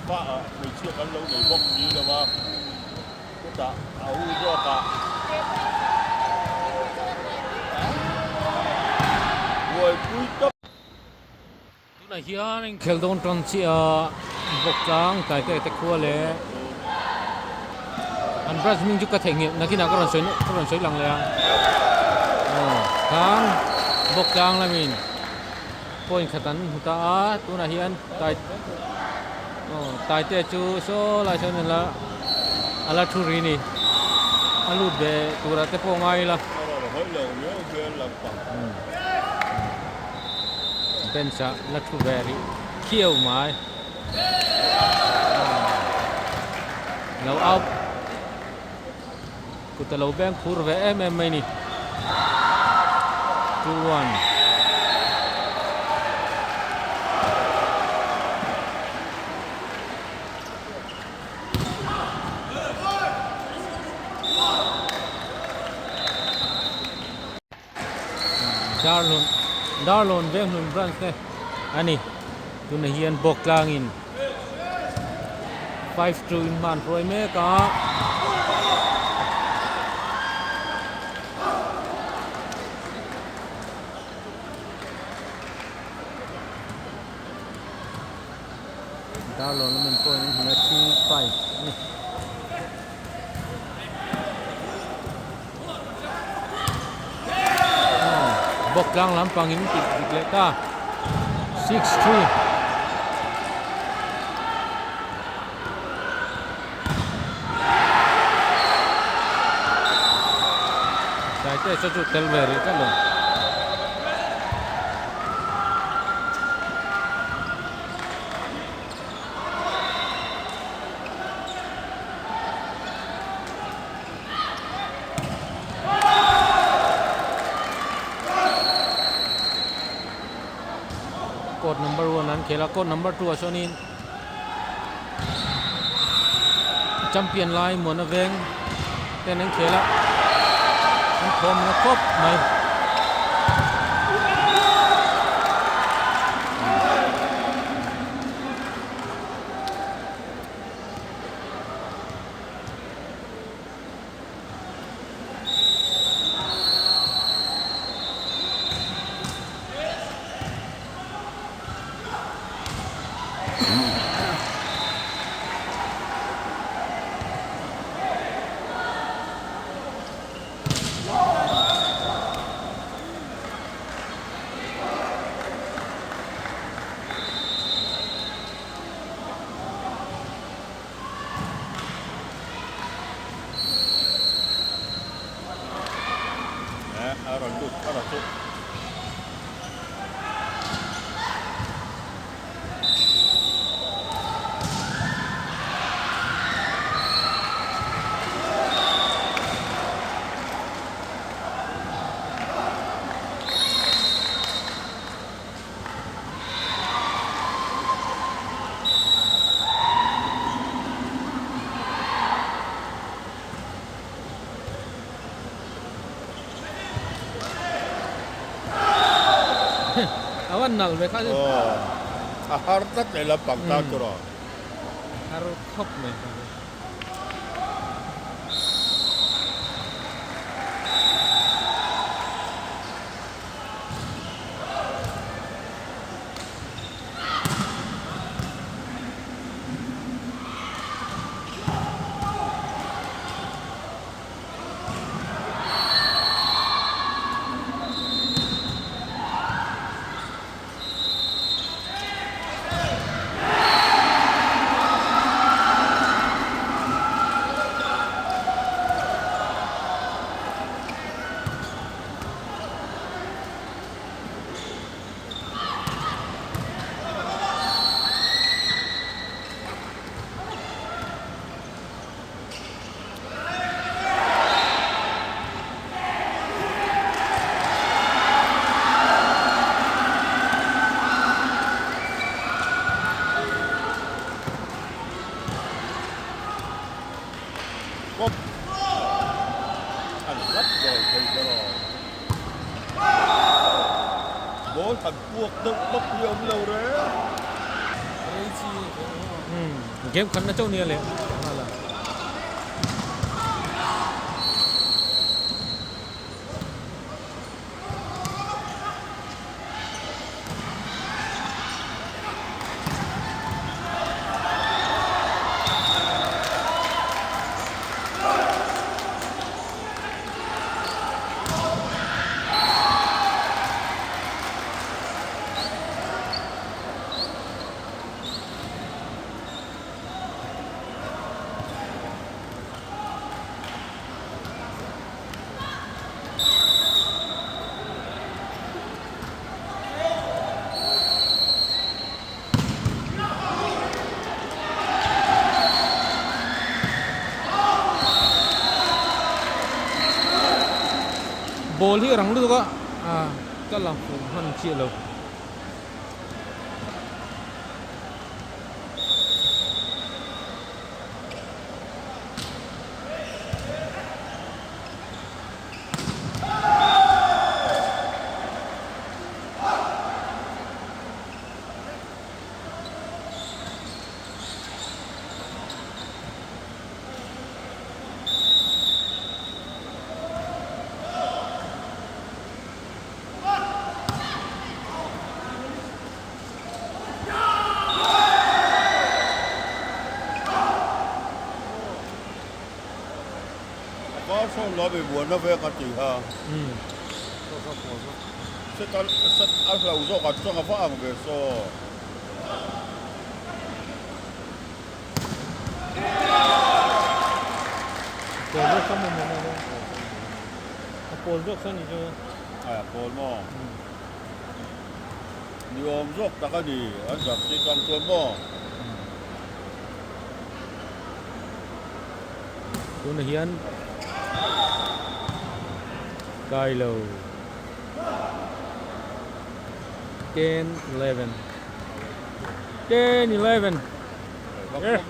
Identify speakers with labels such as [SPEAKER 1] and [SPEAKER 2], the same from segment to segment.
[SPEAKER 1] Fa ah hmeichhia kan lo nei bawk si lo a, chutah a u zawk ah buaipui tawp.
[SPEAKER 2] Tunah hian inkhel dawn tan chiah Bawktlang Taite te khua leh an branch hming chu ka theihnghilh nakinah ka rawn sawi ka rawn sawi lang leh a aw khan Bawktlang lamin point khat an hmu ta a tunah hian tai aw Taite chu saw lai sawn a la a la thu ri a ni a lut ve turah te pawh ngai ila. Bench ah la thu ve rih khiau mai. Lo out kut a lo beng khur ve em em mai ni. 2-1. Darlawn Darlawn Venghlun branch te a ni tunah hian bawk tlangin 5 2 in hman hruai mek a. Darlawn lamin point an hmu a 3 5 a ni. Bawk tlang lampang in tih dik leh ta 6-3 Taite saw chu tel ve rih tlat lo. Court number 1 an khel a, court number 2 ah sawnin champion lai Muana Veng ten an khel a, an thawm na khawp mai.
[SPEAKER 1] A rawn lut thar a chu.
[SPEAKER 2] A van nalh ve kha chu.
[SPEAKER 1] A har tlat leh lampang tan tur a.
[SPEAKER 2] Har khawp mai.
[SPEAKER 1] Kawp an hlap zawi thei ber aw. Ball han puak deuh bawk hi a awm lo reng.
[SPEAKER 2] Rei chi a ni. Umm game khatna chauh nia leh nghal a. Ball hi a rang lutuk a ah ka lang fuh hman chiah lo.
[SPEAKER 1] Var sawn lo mi buan na vek a ti kha. Set a set a hlo zawk a chang a va ang ve saw.
[SPEAKER 2] Pawl zawk sawn maw maw maw. A pawl zawk sawn ni chu.
[SPEAKER 1] A pawl maw. Ni awm zawk tak a ni an zar si tang chuan maw.
[SPEAKER 2] Tunah hian Kailo 10 11 10 11 Yeah.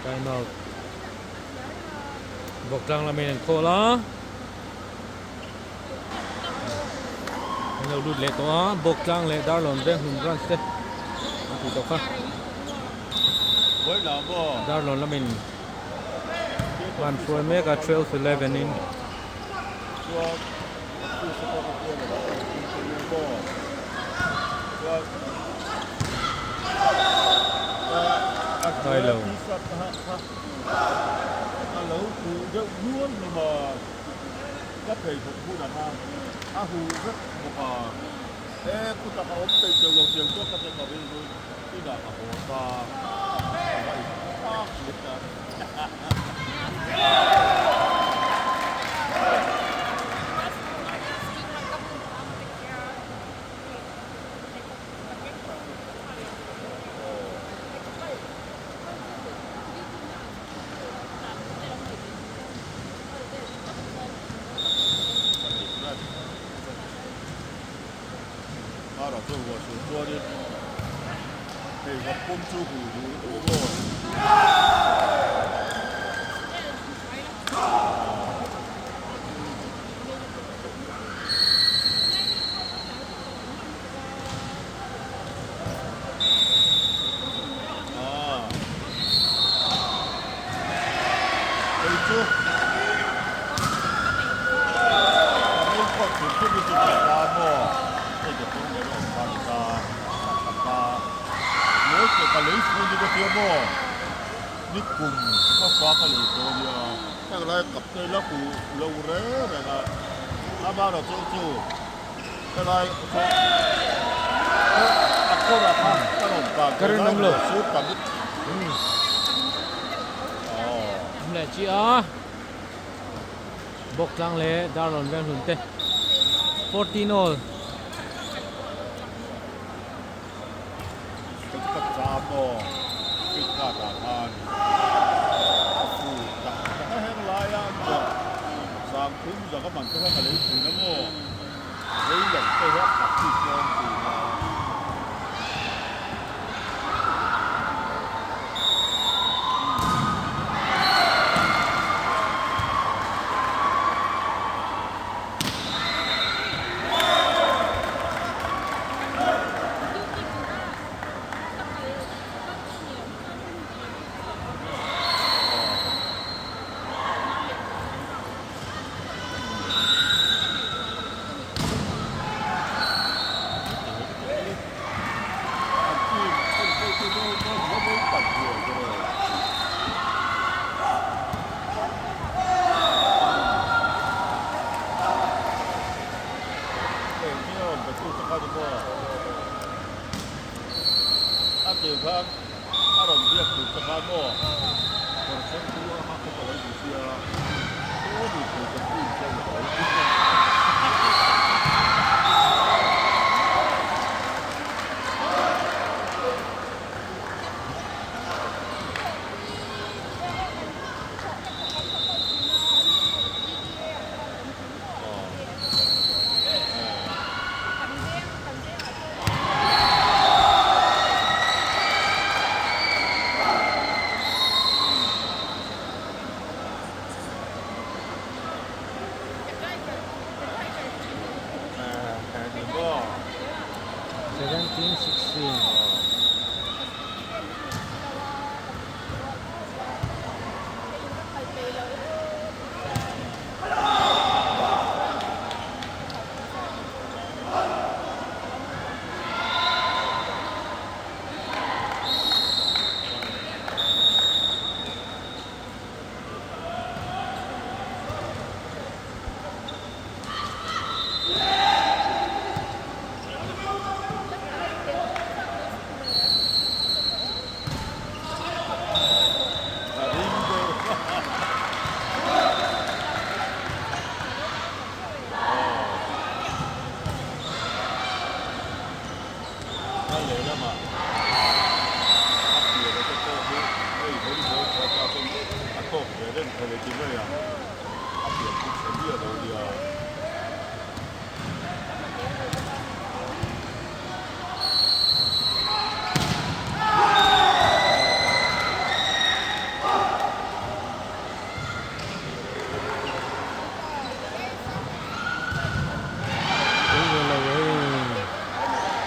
[SPEAKER 2] Time out. Bawktlang lamin an khawl a. An lo lut leh tawh a, Bawktlang leh Darlawn Venghmun branch te an tih tawh kha. Darlawn lamin an hruai mek a, 12 11 in. Kailo.
[SPEAKER 1] Ka pheikhawk hunah khan a huh vek bawk a, he kutah ka awm thei teuh lo tiang chuan ka che ka rilru inah ka haw ta a va in tak leh ta. Hei chu ka raincoat hrim hrim hi chu ka ta maw hei ka tum leh rawh kha ni ta ka ta mawi teh ka lei fur ni ka hria maw ni kum hmasa ka lei tawh ania heng lai kap te la huh lo reng reng a amah chu chu helai chu a kawrah kha ka rawn tan
[SPEAKER 2] Ka rinawm lo.
[SPEAKER 1] Sur tam
[SPEAKER 2] Awm leh chi a Bawktlang leh Darlawn Venghlun te 14 all.
[SPEAKER 1] Ka cham aw. Debit card ah khan a fu tak tak a heng laia an zawh sangthum zaka man te kha ka lei thin a maw rei lo te hi a khat bik tlawm thin a. A tir khan a rawn biak tur te khan aw kawr sen chu a hak kha ka lo ti sia aw ni tur ka team chuan ka lo ti a.
[SPEAKER 2] 17, 16.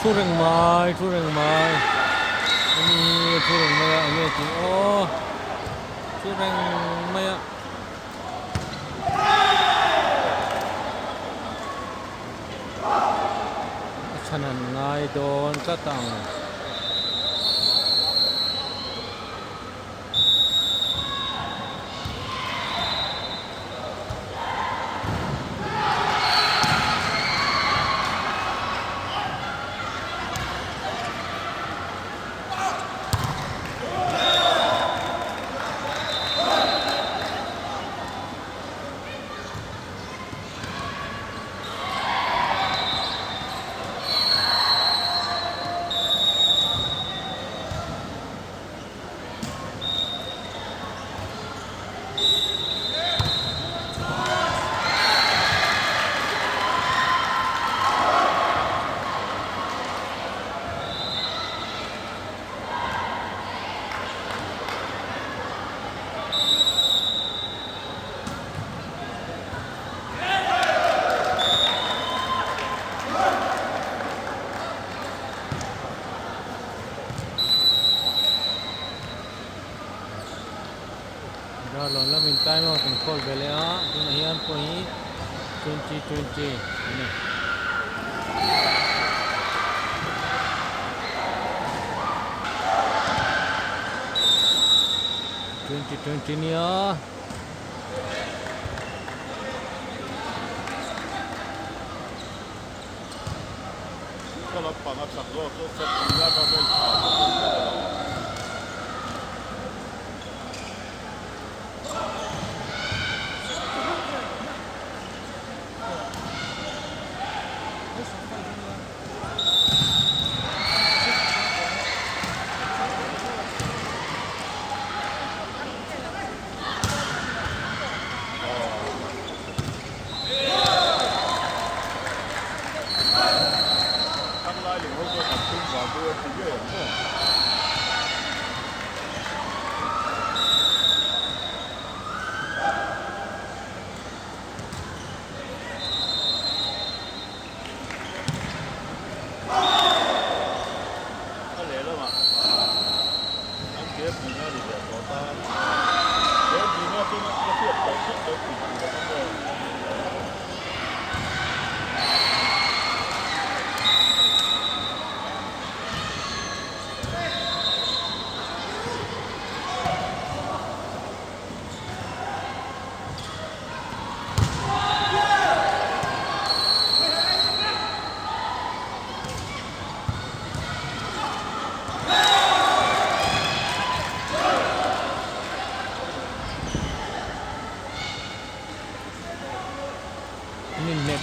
[SPEAKER 2] Thu reng mai thu reng mai ani hi thu reng mai a enge tih aw thu reng mai a. A chhan an ngai dawn tlat ang. Darlawn lamin time out an call ve leh a tunah hian pawh hi 20 20 a ni. 20 20 nia.
[SPEAKER 1] Ka lampang a chak zawk chu set panga ka vel tha chu ka hre lo.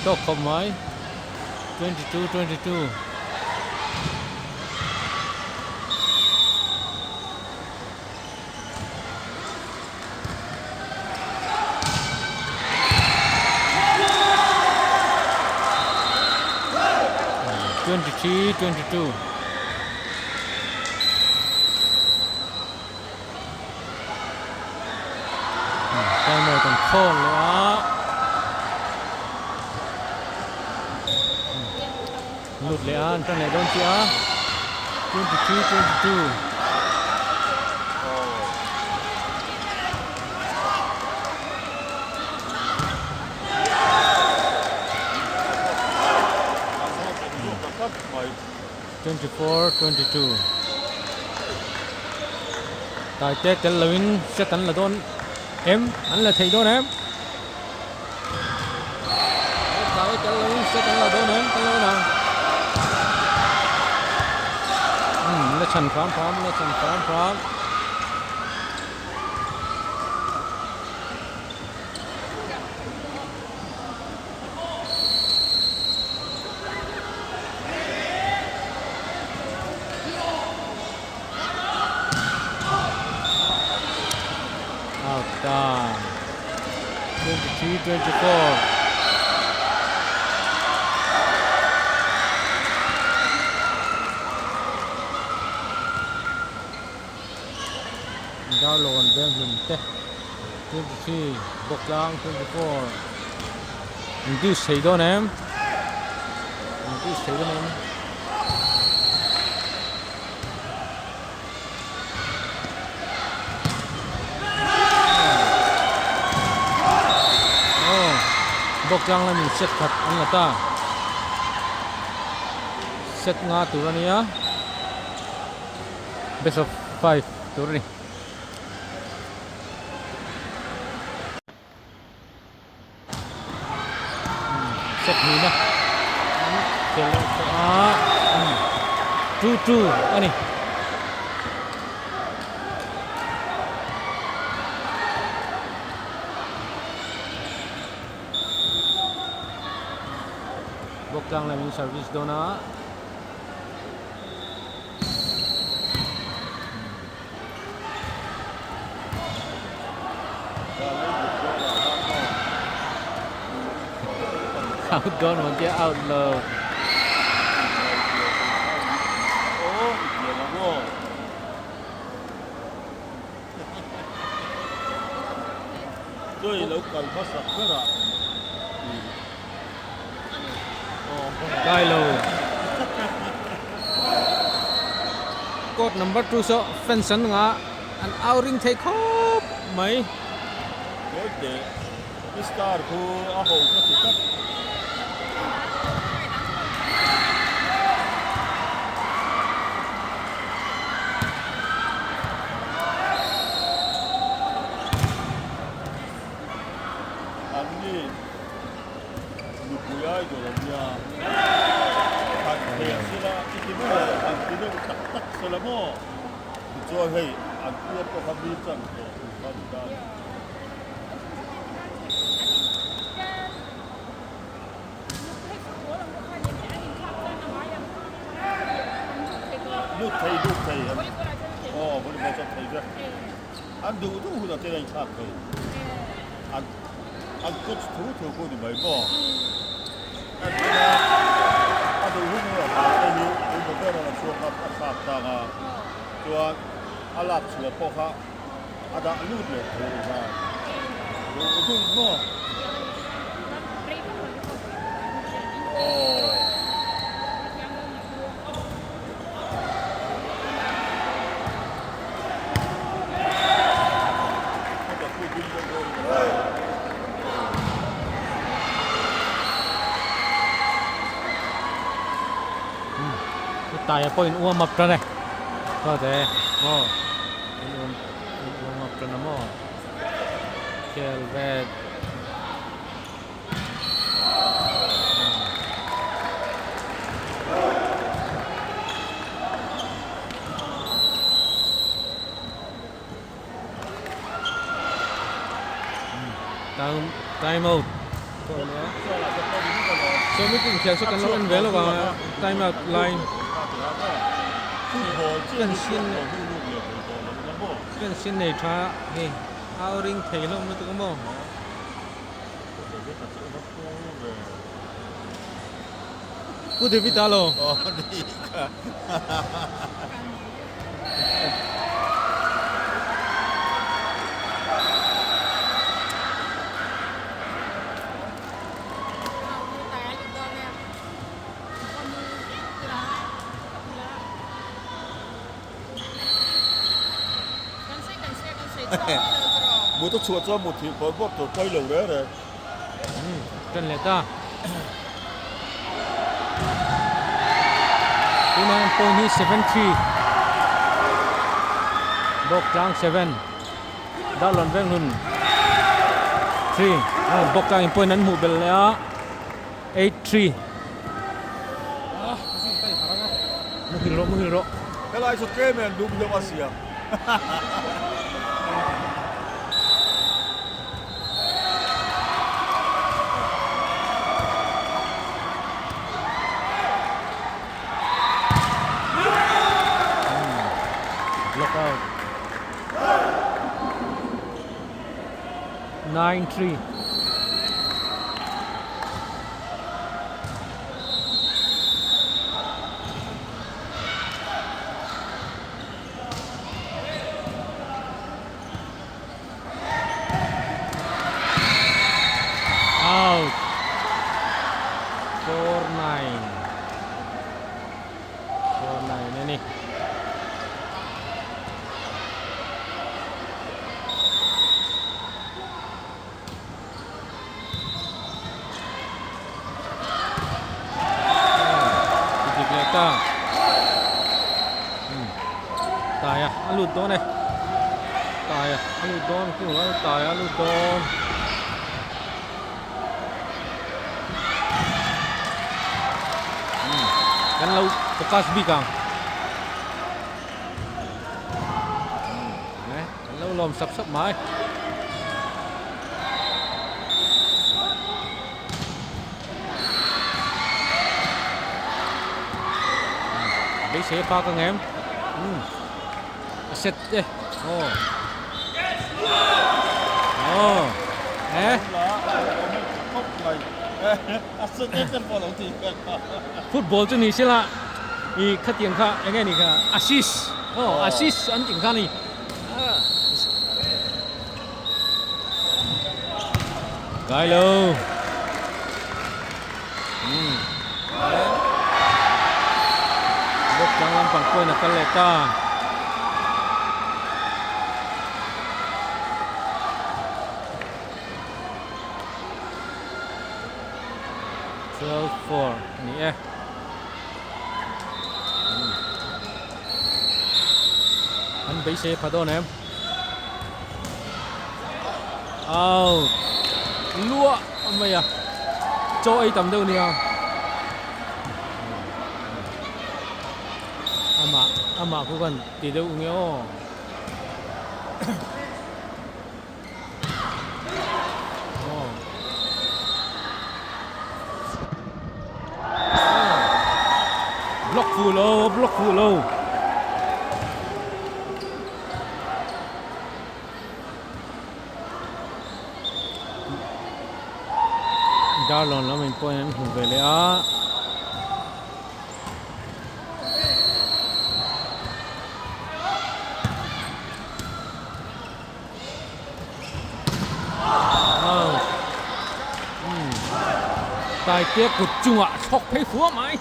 [SPEAKER 2] tawk khawp mai 22 22. 23 22. Timer kan khawn leh a lut leh a an tan leh dawn chiah a 23 22. 24 22 Taite tel loin set an la dawn em an la thei dawn em Taite tel loin set an la dawn em kan lo en ang umm la chhan hram hram la chhan hram hram. Out ta 23 24. Darlawn Venghlun te 23 Bawktlang 24 English thei dawn em English thei dawn em. Aw Bawktlang lamin set khat an la ta set nga tur a nia. Best of 5 tur a ni. Set hnihna an khel leh tawh a, 2-2 a ni. Bawktlang lamin service dawn a. Out dawn maw tia out lo. Kai lo. Court number 2 saw fence an nga an au ring thei khawp mai.
[SPEAKER 1] Mawi teh i star khu a ho ka ti tlat. An ni. Nupui idol a nia, han thei sela i ti mai lo, han ti deuh tak tak sela maw? Tichuan hei an tia pawh kha mi chan tawh tur kha a ni ta a ni. Lut thei lut thei an aw volleyball chuan thei vek an duh duh hunah chuan a inthlak thei an. An coach thu thu pawh ni mai maw? An en a, a duh hun erawh hna te hi engmaw ber a la chhuak a, a thlak tang a, chuan a lak chhuah pawh kha a dah lut leh thei a ni nghal. Duh duh maw? Aw.
[SPEAKER 2] Taia pawhin uam up tan e saw te maw in uam in uam up tan a maw khel vel. Time out. Khawi leh a. Sawmi pawh inkhel saw kan lo en ve lo vang a time out lai kan sin kan sin nei tha hei au ring thei hlawm lutuk a maw. Pu David a lo.
[SPEAKER 1] Mut a chhuah chuan mut thih bawrh bawrh tur pawi lo reng reng.
[SPEAKER 2] Ṭan leh ta. Tunah hian point hi 7-3. Bawk tlang 7. Darlawn Venghlun 3. Bawk tlang in point an hmuh belh leh a 8-3. Muhil rawh muhil rawh.
[SPEAKER 1] Helai chu tlem em dum deuh a sia.
[SPEAKER 2] Block out. 9-3. Out. 4-9. 4-9 a ni. Dik leh ta. Taia a lut dawn e. Taia a lut dawn ku lo taia a lut dawn. Kan lo focus bik ang. Kan lo lawm sap sap mai. Beisei a phak ang em? Umm a set e aw aw eh football chu ni sela i khatiang kha eng nge ni kha assist aw assist an tih kha a ni. Gai lo. Hmm. Bawk tlang lampang pawhin a kal leh ta. 12-4 ni e. An beisei pha dawn em? Out. Luah mai a. Chaw ei tam deuh nia. Amah amah khu khan ti deuh nge aw. Block fuh lo, block fuh lo. Darlawn lam in point an hmu ve leh a. Taite kut chungah thlawk phei fua mai.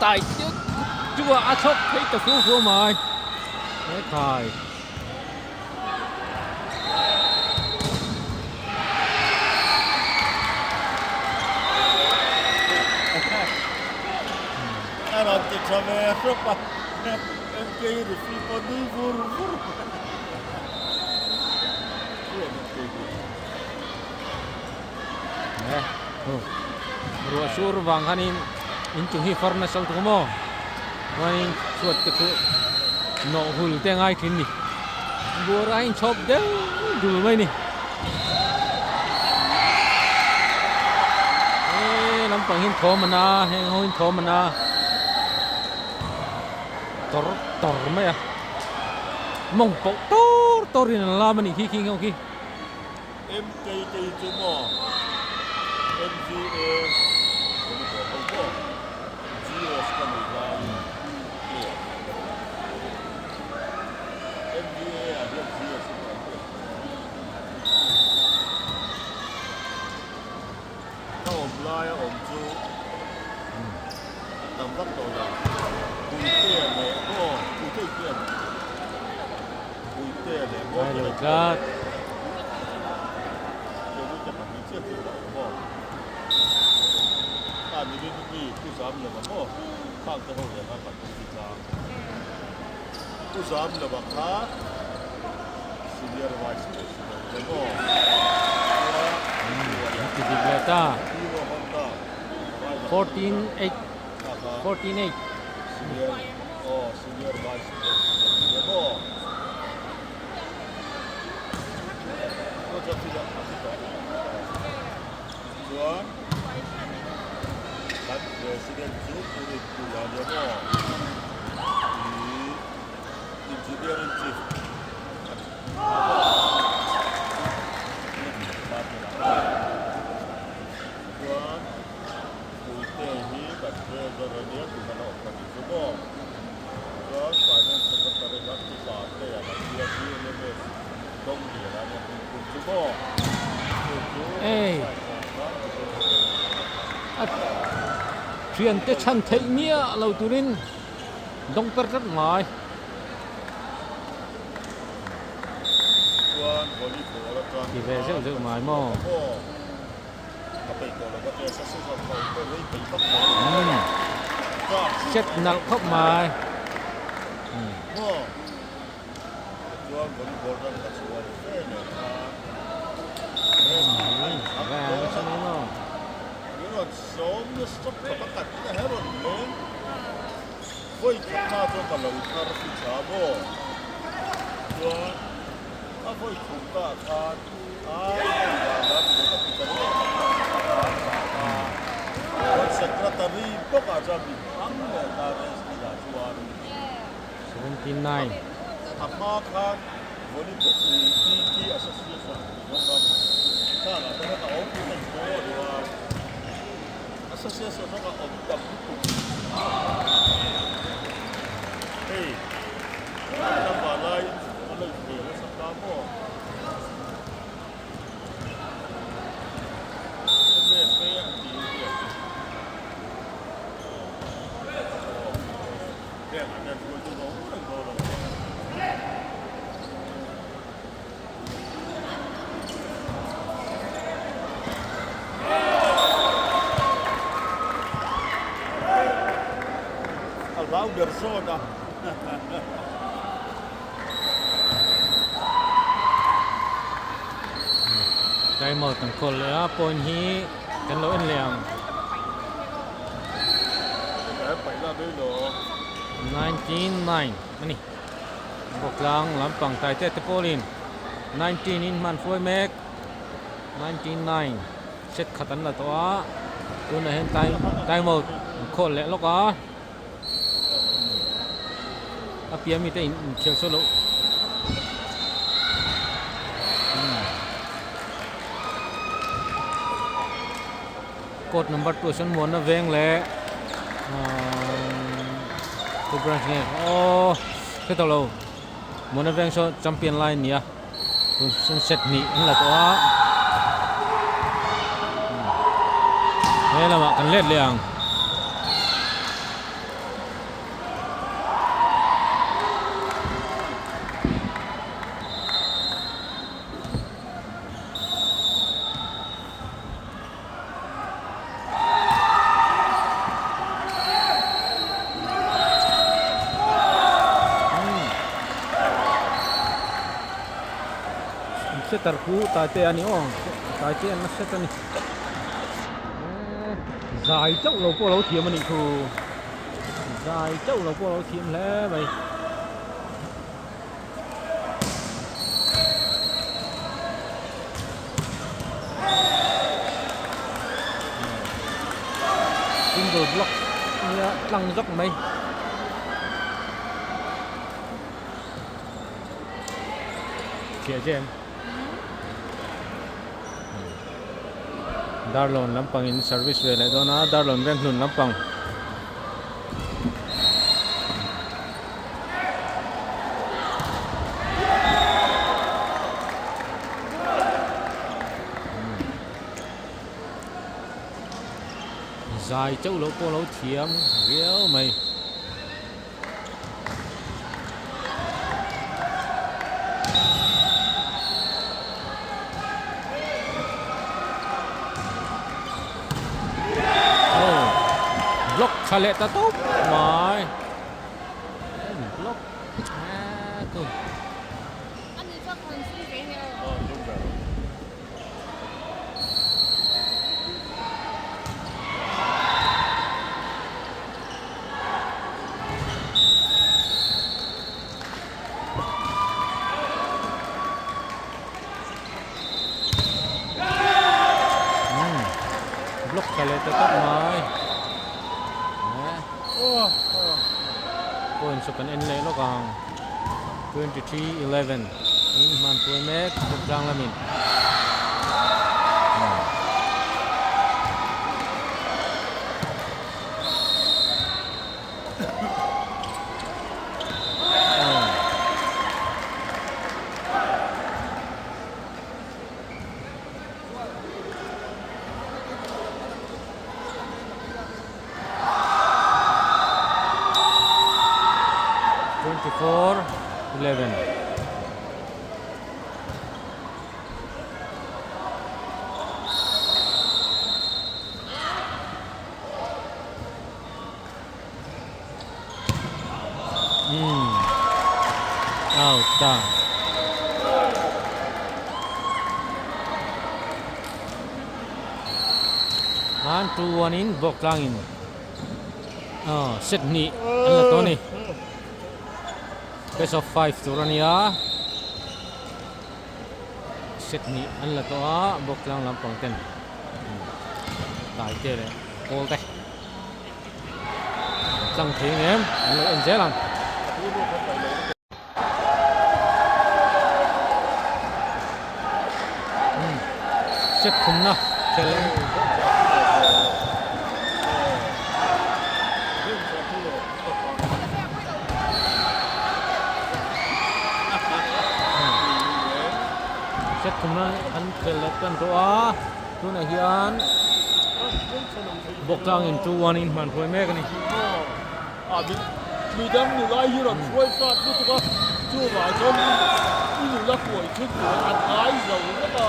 [SPEAKER 2] Taite kut chungah a thlawk phei ta fua fua mai. He khai.
[SPEAKER 1] A rawn ti tha ve hrep a, MK referee pawh nui vur vur.
[SPEAKER 2] Ruah sur vang khanin inchung hi far nasa lutuk a maw chuanin chhuat te khu nawh hul te a ngai thin ni bur a inchhawp deuh dul mai a ni. lampang hian thawm a na a heng ho hian thawm a na a tawr tawr mai a mawng pawh tawr tawr in an lam a nih khi khing ho khi.
[SPEAKER 1] MKT chu maw MVA volleyball ho pawh GS ka nei laiin player an la ni a. MVA ah hian GS hi an en tawh a. Ka awm laia awm chu an tam vak tawh lo. Puitea leh maw Puitei khi an Puitea leh maw
[SPEAKER 2] Ai lo tlat.
[SPEAKER 1] Keimite pahnih chiah chu ka awm maw. Kha nimin mi Pu Zamlova maw khang te ho leh kha kan awm hi tlang. Pu Zamlova kha Senior Vice President te maw
[SPEAKER 2] An ti dik leh ta. 14 8 14 8
[SPEAKER 1] Senior aw Senior Vice President te maw Chuan kan President chu Pu Rinpuia nia maw ih Engineer in Chief chuan Puite hi kan Treasurer ania tuna la awm ka tih chu maw chuan Finance Secretary kha Pu Patea kan tia GLMS Dawngliana ania tun kum chu maw chu chu website ah khan
[SPEAKER 2] A thiante chhan theih miah lo turin dawng per tlat ngai. Ti ve zeuh zeuh ngai maw? Set nalh khawp mai.
[SPEAKER 1] Vawi khatna chuan ka lo thar fi tha maw? Chuan a vawi thum ta khan a hei dan dan ni ka ti ta leh a khan ta a chuan secretary bawkah chuan min hmang leh ta rest ni ah chuan
[SPEAKER 2] 79.
[SPEAKER 1] A hma khan volleyball PT Association Mizoram khangah te khan a awm reng tawh a ni a. Association zawk a awm tam lutuk hei lama laiin a lo inhmel nasa ta maw MFA an tih hi a heng ah hian hruaitu reng reng dawn lo. A hlau ber zawt a.
[SPEAKER 2] Time out an call leh a, point hi kan lo en leh ang. 19-9 a ni. Bawktlang lampang Taite te pawlin 19 in hman hruai mek 19-9 set khat an la tawh a tunah hian time time out an khawl leh lawk a a piah mite in inkhel saw loh court number 2 ah sawn muanna veng leh ahh branch nge aww hre tawh lo muanna veng saw champion lai a ni a tun sawn set hnih an la tawh a he lamah kan let leh ang. Setter khu Taite a ni aw Taite an la set a ni zai chauh lo pawh a lo thiam a nih thu zai chauh lo pawh a lo thiam hle mai. Middle block nia tlang zawk mai. Chhiah che em? Darlawn lampang in service ve leh dawn a, Darlawn Venghlun lampang. Zai chauh loh pawh lo thiam viau mai. Oh, block tha leh ta tawp mai. Block tha tu. Block tha leh ta tawp mai. Point chu kan en leh lawk ang. 23-11 in hman puai mek Bawktlang lamin. 24-11. Hmm. Out ta. An 2-1 in Bawktlang in set hnih an la tawh a ni. Best of 5 tur a nia. Set hnih an la tawh a Bawktlang lampang ten Taite leh Pawl te. Tlang thei ang em? An lo en zel ang. Set thumna khel Set thumna an khel leh tan tawh a, tunah hian Bawktlang in 2-1 in hman huai mek a ni.
[SPEAKER 1] Midang nula hi rawn hruai hrat lutuk a, chuvah chuan i nula hruai thin tur an ngai zo vek a.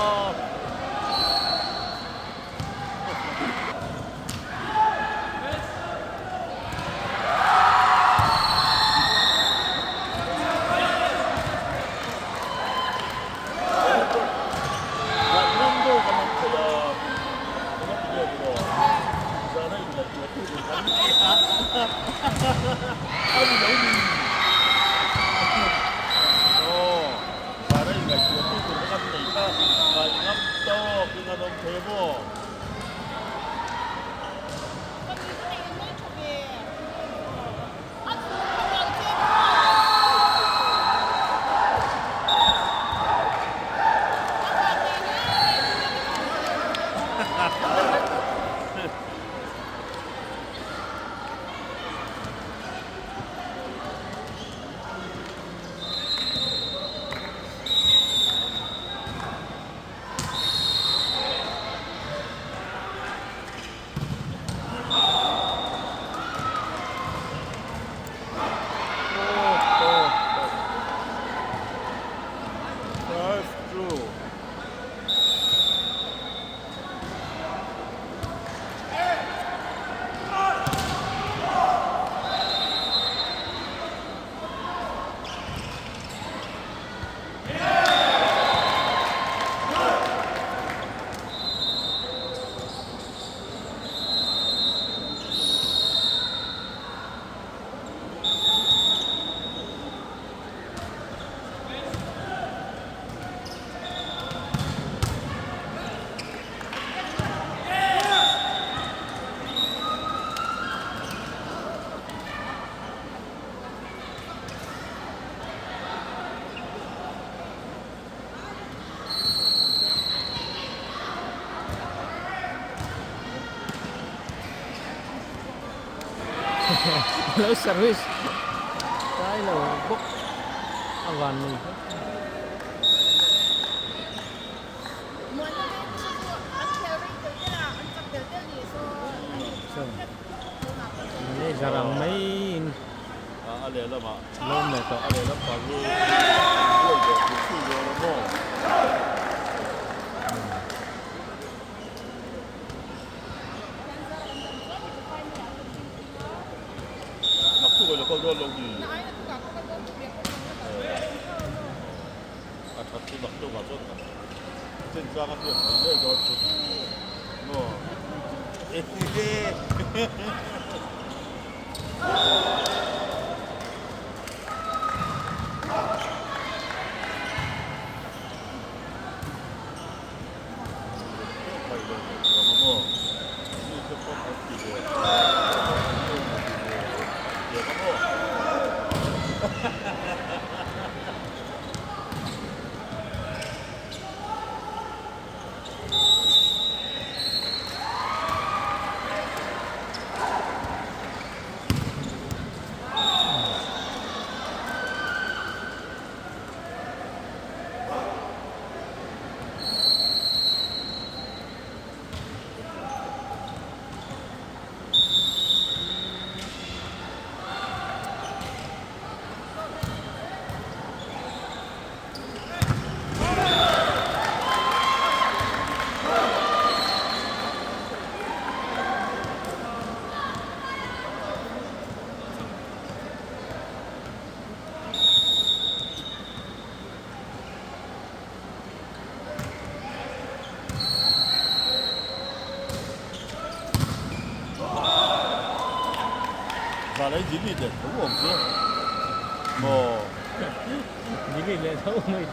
[SPEAKER 2] Lo service tlai lo bawk a van nei hle. Manager ang maiin lawm leh tawh. Delete leh tho mai.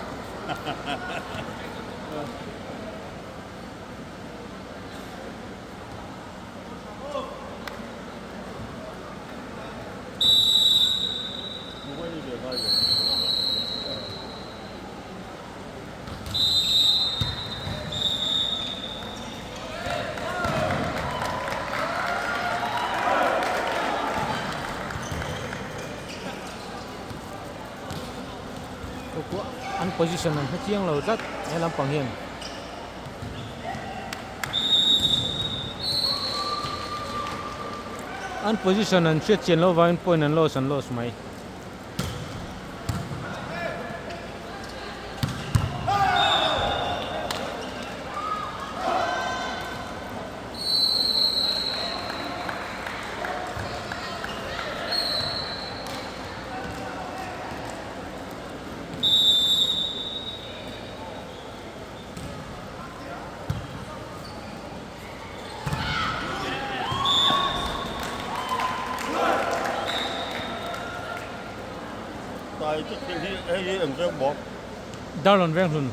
[SPEAKER 2] An position an hre chiang lo tlat he lampang hian. An position an hriat chian loh vangin point an loss an loss mai. Darlawn Venghlun.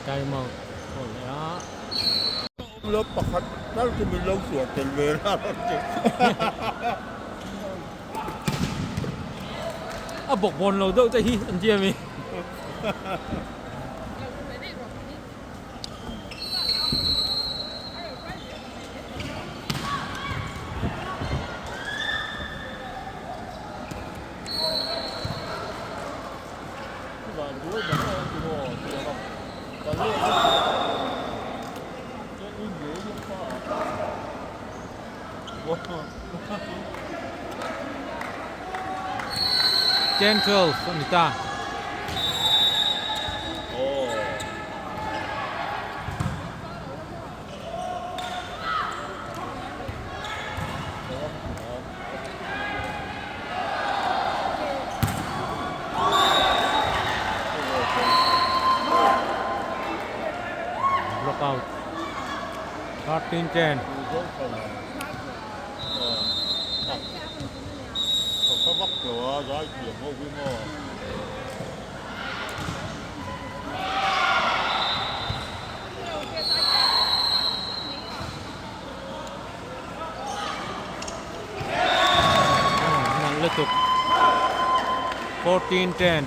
[SPEAKER 2] Time out pawh leh a.
[SPEAKER 1] Lo pakhat tal chu min lo suah tel ve la rawn ti.
[SPEAKER 2] A bawk bawn lo deuh te hi an ti a mi. 10-12 a ni ta. Block out. 13 10. Nalh lutuk. 14 10.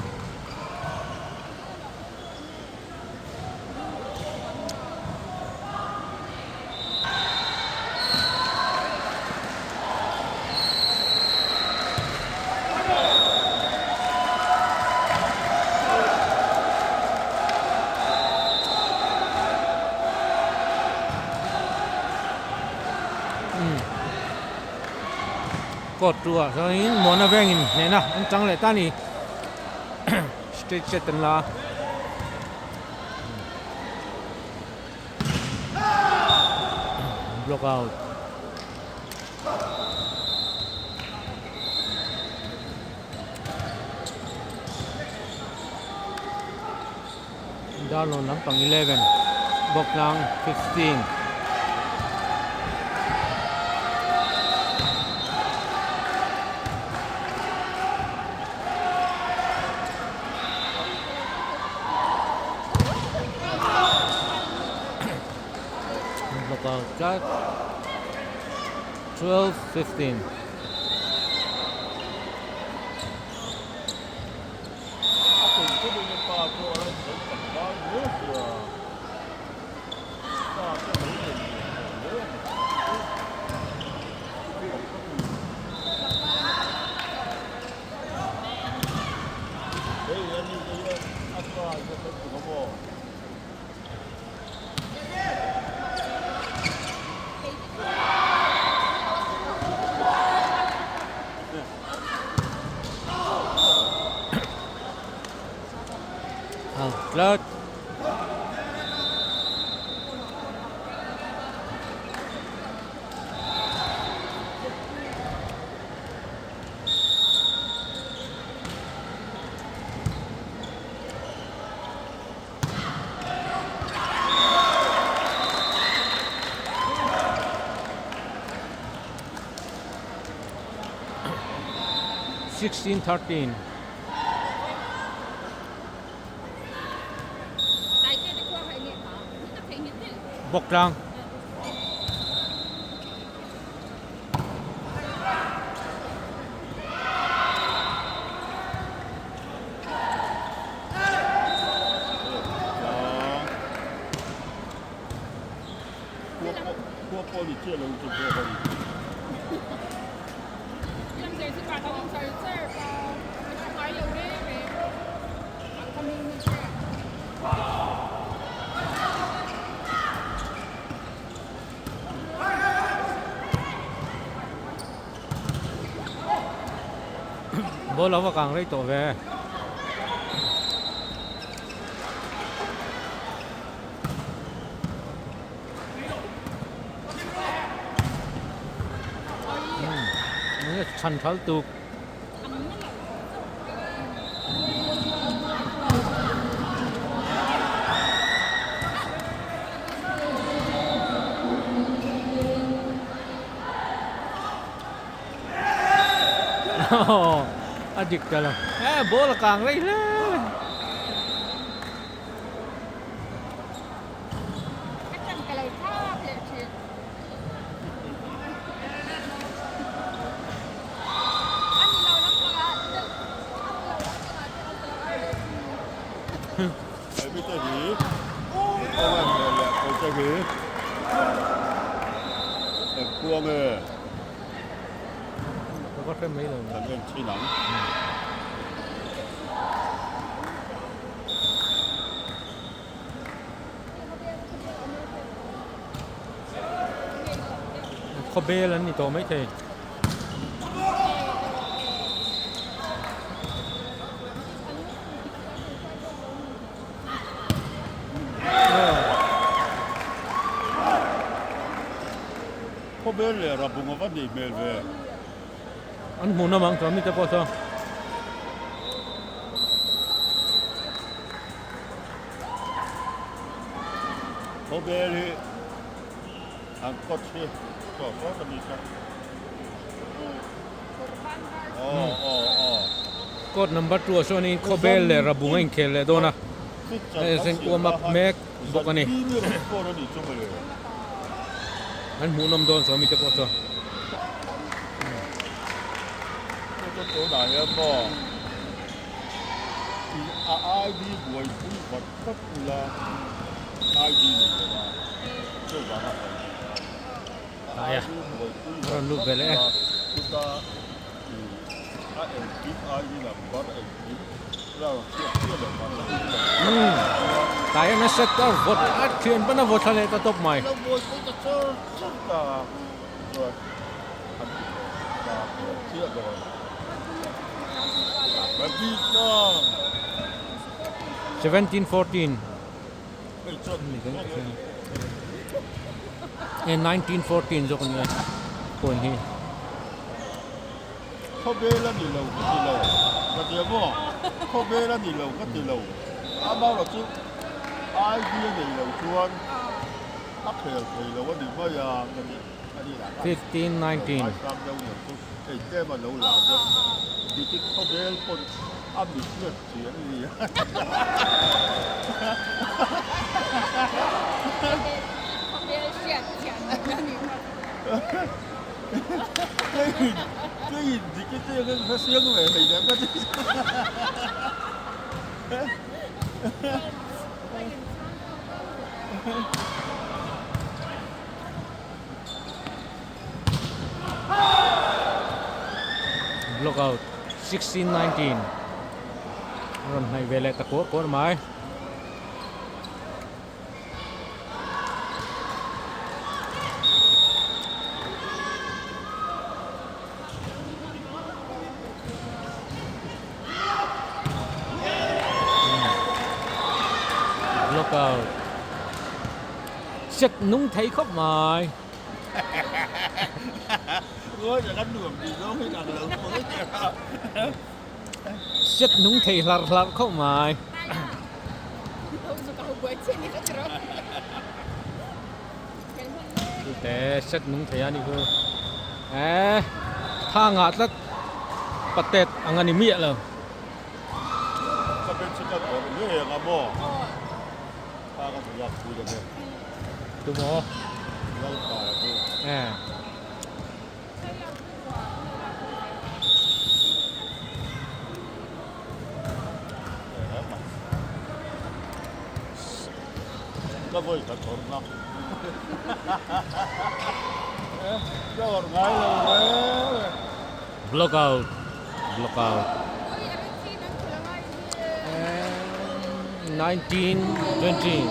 [SPEAKER 2] Court tu ah chuanin Mona vengin hnehna an chang leh ta a ni. Straight set an la a. Block out. Darlawn lampang 11 Bawktlang 15. Block out tlat 12 15. Tlat. 16 13. Bawktlang. Ball a va kang rei tawh ve. Chhan thal tuk. A dik ta lo. Eh ball a kang rei hle. Khawbel an ni tawh maithei.
[SPEAKER 1] Khawbel leh Rabung a va nih hmel ve.
[SPEAKER 2] An hmuh nawm ang chuan mite pawh chuan.
[SPEAKER 1] Khawvel hi an coach hi chaw sawn a ni kha. Aw aw aw.
[SPEAKER 2] Court number 2 ah sawn in Khawbel leh Rabung a inkhel leh dawn a, hei hian warm up mek bawk a ni. An hmuhnawm dawn saw mite pawh chuan.
[SPEAKER 1] Tunah hian maw a ID buaipui vat vat ula ID nei lo a chuvang a sawi a
[SPEAKER 2] Aia
[SPEAKER 1] ID buaipui
[SPEAKER 2] a
[SPEAKER 1] vat
[SPEAKER 2] rawn lut
[SPEAKER 1] vat
[SPEAKER 2] ve leh e.
[SPEAKER 1] ula chuta a engkim ID number engkim la rawn chhiat chiah leh mahse ID number
[SPEAKER 2] Umm tlai a nasa ta vawt a thian pawn a vawt thla leh ta tawp mai.
[SPEAKER 1] Lo buaipui ta char char ta chuan an ta chiah dawn.
[SPEAKER 2] 1714 eh 1914 zawk a nia phone hi.
[SPEAKER 1] Khawvel a ni lo ka ti lo ka ti a maw khawvel a ni lo ka ti lo amaherawh chu ID a nei lo chuan a khel thei lo a ni mai a ka ti.
[SPEAKER 2] 15 19. Block out 16-19 a rawn hnaih ve leh ta kuar kuar mai. Block out. Set nung thei khawp mai. Set nung thei hlar hlar khawp mai. Chute set nung thei a ni chu. Eh tha ngah tlat patet ang a ni miah lo. Tumaw? Eh. Block out. Block out. 1920.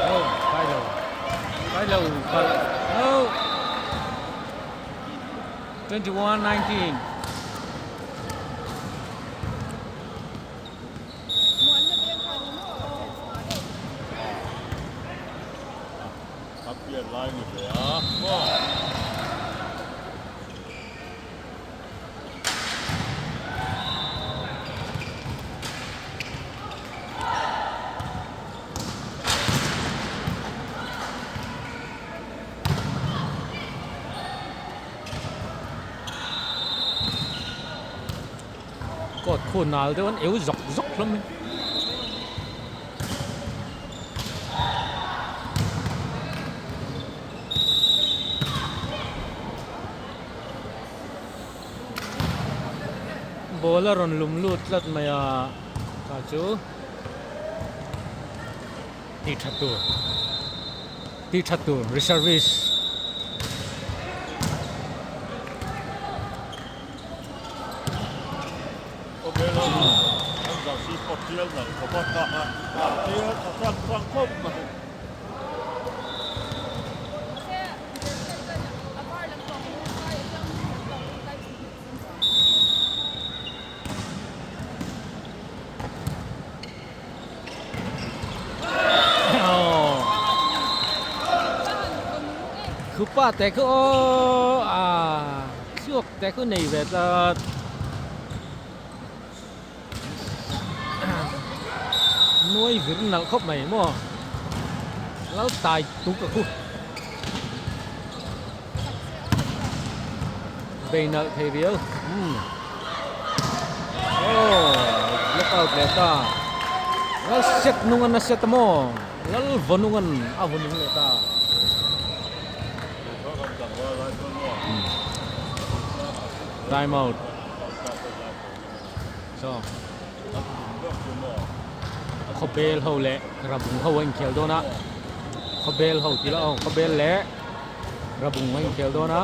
[SPEAKER 2] Oh, kai lo. Kai lo. Oh. 21 19.
[SPEAKER 1] A pian lai ni ve a maw.
[SPEAKER 2] Court khu nal deuh an eu zawk zawk hlawm mai. Ball a rawn lum lut tlat mai a tah chu tih that tur tih that tur reservice. Khupa te khu aw a thluak te khu nei ve tlat. Nuai vir nalh khawp mai maw lal tai tuk a khu bei nalh thei riau umm aw block out leh ta lal set nung an a set a maw lal vaw nung an a vaw nung leh ta. Time out. Saw khawbel ho leh rabung ho a inkhel dawn a khawbel ho tih lah aw khawbel leh rabung a inkhel dawn a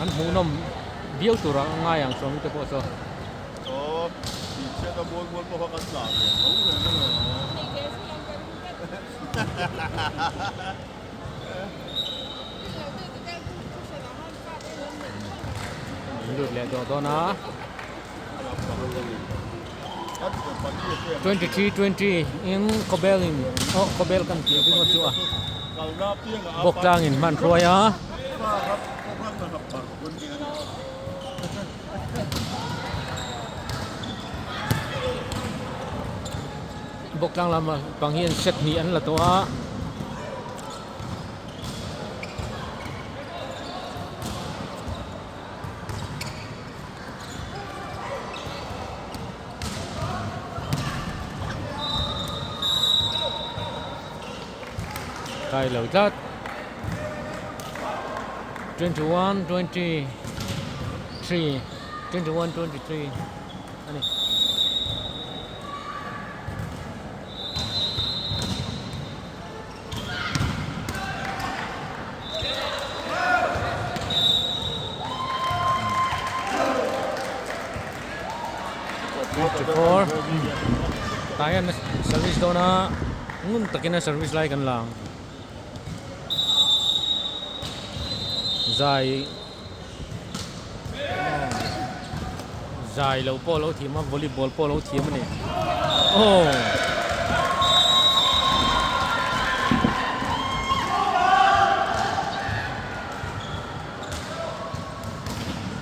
[SPEAKER 2] an hmuhnawm viau tur a ngai ang sawmi te pawh saw. Lut leh tawh dawn a 23 20 in khawbel in aw khawbel kan tih ringawt chu a bawk tlang in hman hruai a. Bawk tlang lamah pang hian set hnih an la tawh a. Kai lo tlat 21 23 21 23 a ni. Tah hian service dawn a ngun takin a service lai kan la ang zai zai loh pawh a lo thiam a volleyball pawh a lo thiam a ni aw.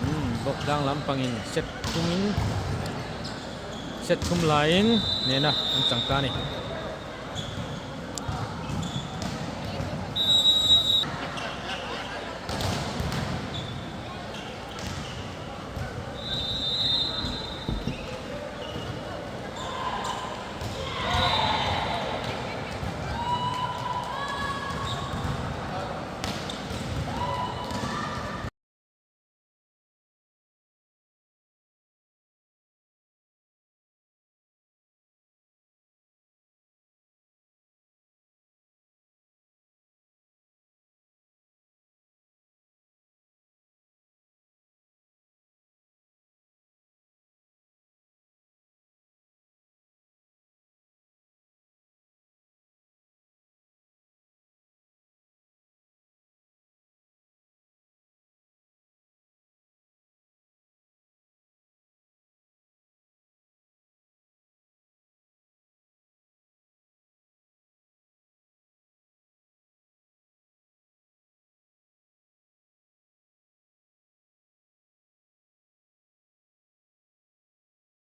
[SPEAKER 2] Umm bawk tlang lampangin set thum in set thum laiin nena an chang ta a ni.